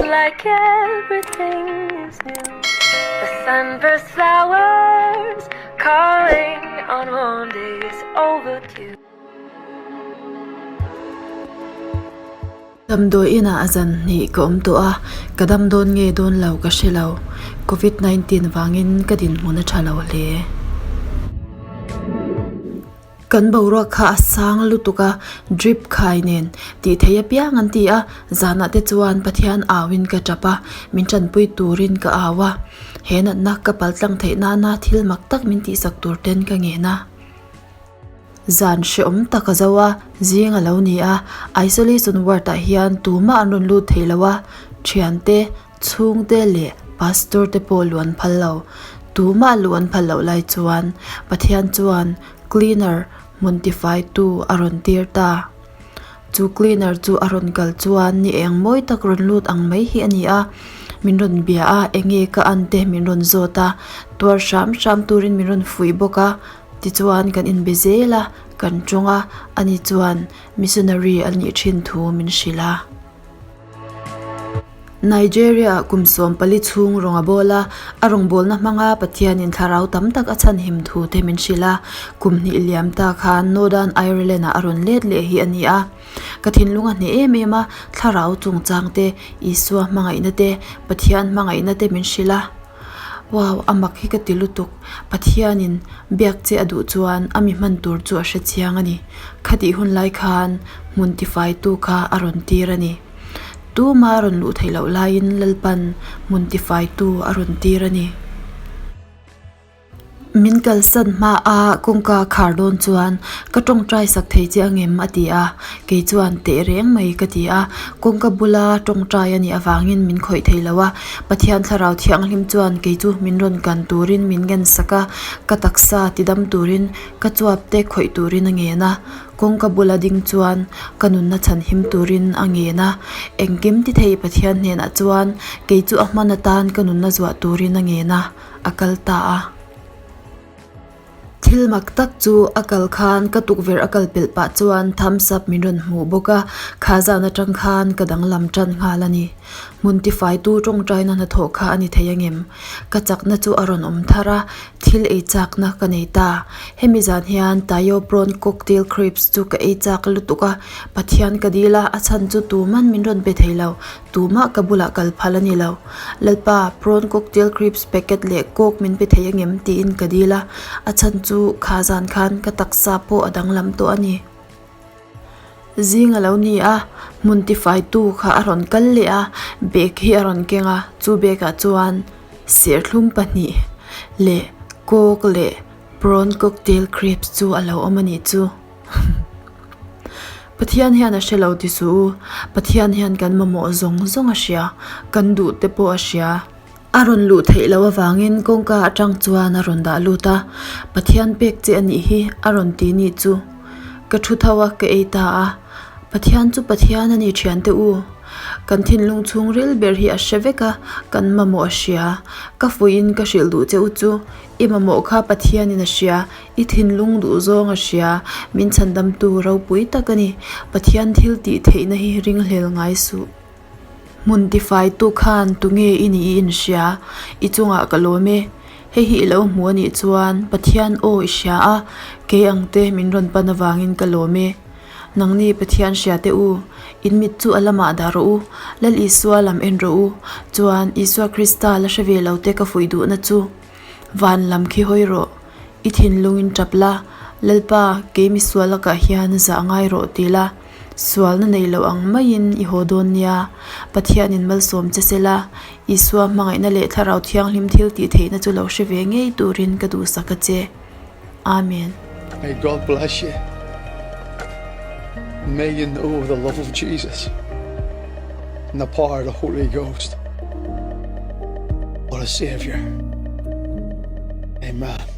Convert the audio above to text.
Like everything is new The sunburst flowers calling on warm days overdue. Damdawi inah zan hnih ka awm tawh a, ka dam dawn nge dawn lo ka hre lo. Covid 19 vangin ka dinhmun a tha lo hle. Kan boruak kha a sang lutuk a, drip khai nen tih theih apiang an ti a, zanah te chuan Pathian auin ka tap a, min tanpui turin ka au a. He natna ka paltlang theih nana thil mak tak min tihsak tur ten ka ngen a. Zan hrehawm tak a zo a, zing a lo ni a, isolation ward ah hian tumah an rawn lut thei lo a, thiante, chhungte leh pastor te pawh luh an phal lo. Tumah luh an phal loh lai chuan Pathian chuan cleaner hmun tifai tu a rawn tir ta. Chu cleaner chu a rawn kal chuan ni eng mawi tak rawn lut ang mai hi a ni a, min rawn bia a, enge ka an te min rawn zawt a, tuar hram hram turin min rawn fuih bawk a. Tichuan kan inbe zel a, kan tawng a, ani chuan missionary a nih thin thu min hrilh a. Nigeria ah kum 14 chhung rawng a bawl a, a rawngbawlna hmanga Pathianin thlarau tam tak a chhanhim thu te min hrilh a, kum hnih liam ta khan Northern Ireland ah a rawn let leh hi a ni a. Ka thinlung a hneh em em a, thlarau chungchang te, Isua hmangaihna te, Pathian hmangaihna te min hrilh a. Wow, a mak hi ka ti lutuk. Pathianin biak che a duh chuan a mi hman tur chu a hre chiang a ni. Khatih hun lai khan hmun tifaitu kha a rawn tir a ni. Tuma a rawn luh theih loh laiin Lalpan hmun tifaitu a rawn tir a ni. Min kalsan hma a kawngka khar dawn chuan ka tawngtai sak thei che angem a ti a, kei chuan teh reng mai ka ti a, kawngka bula tawngtai a nih avangin min khawih thei lo a, Pathian thlarau thianghlim chuan kei chu min rawn kan turin min ngen sak a, ka taksa tidam turin ka chuap te khawih turin a ngen a, kawngka bula ding chuan ka nunna chhanhim turin a ngen a, engkim ti thei Pathian hnenah chuan kei chu a hman atan ka nunna zuah turin a ngen a. a kal ta a. Thil mak tak chu a kal khan ka tukverh a kal pelh pah chuan thumbs up min rawn hmuh bawk a, kha zan atang khan ka danglam tan nghal a ni. Hmun tifaitu tawngtaina hnathawh kha a ni thei angem? Ka chakna chu a rawn awm thar a, thil ei chakna ka nei ta. Hemi zan hian Tayo prawn cocktail crepes chu ka ei chak lutuk a, Pathian ka dil a, a chhan chu tuman min rawn pe thei lo. Tumah ka bulah kal phal a ni lo. Lalpa, prawn cocktail crisps packet leh coke min pe thei angem? tiin ka dil a, a chhan chu kha zan khan ka taksa pawh a danglam tawh a ni. Zing a lo ni a, hmun tifaitu kha a rawn kal leh a, bag hi a rawn keng a, chu bag ah chuan serthlum pahnih leh coke leh prawn cocktail crisps chu a lo awm a nih chu. Pathian hian a hre lo ti suh u, Pathian hian kan mamawh zawng zawng a hria, kan duh te pawh a hria. A rawn luh theih loh avangin kawngka atang chuan a rawn dah lut a, Pathian pek che a nih hi a rawn ti nih chu. Ka thu tho a, ka ei ta a. Pathian chu Pathian a ni thian te u. Kan thinlung chhungril ber hi a hre vek a, kan mamawh a hria. Ka fuihin ka hrilh duh che u chu, i mamawh kha Pathianin a hria, I thinlung duh zawng a hria, min chhandamtu ropui tak a ni. Pathian thil tih theihna hi ringhlel ngai suh. Hmun tifaitu khan tunge i nih i inhria? I chungah ka lawm e. Hei hi i lo hmu a nih chuan Pathian aw i hria a, kei ang te min rawn pan avangin ka lawm e. Nangni Pathian hria teh u, in mit chu a lamah dah rawh u, Lal Isua lam en rawh u. Chuan Isua Krista la hre ve lo te ka fuih duhna chu van lam khi hawi rawh. I thinlungin tap la, Lalpa, kei mi sual lakah hian zah ngai rawh ti la, sualna nei loh ang maiin i haw dawn nia. Pathianin malsawm che se la, Isua hmangaihna leh Thlarau Thianghlim thil tih theihna chu lo hre ve ngei turin ka duhsak a che. Amen. May God bless you. May you know the love of Jesus and the power of the Holy Ghost. What a Savior. Amen.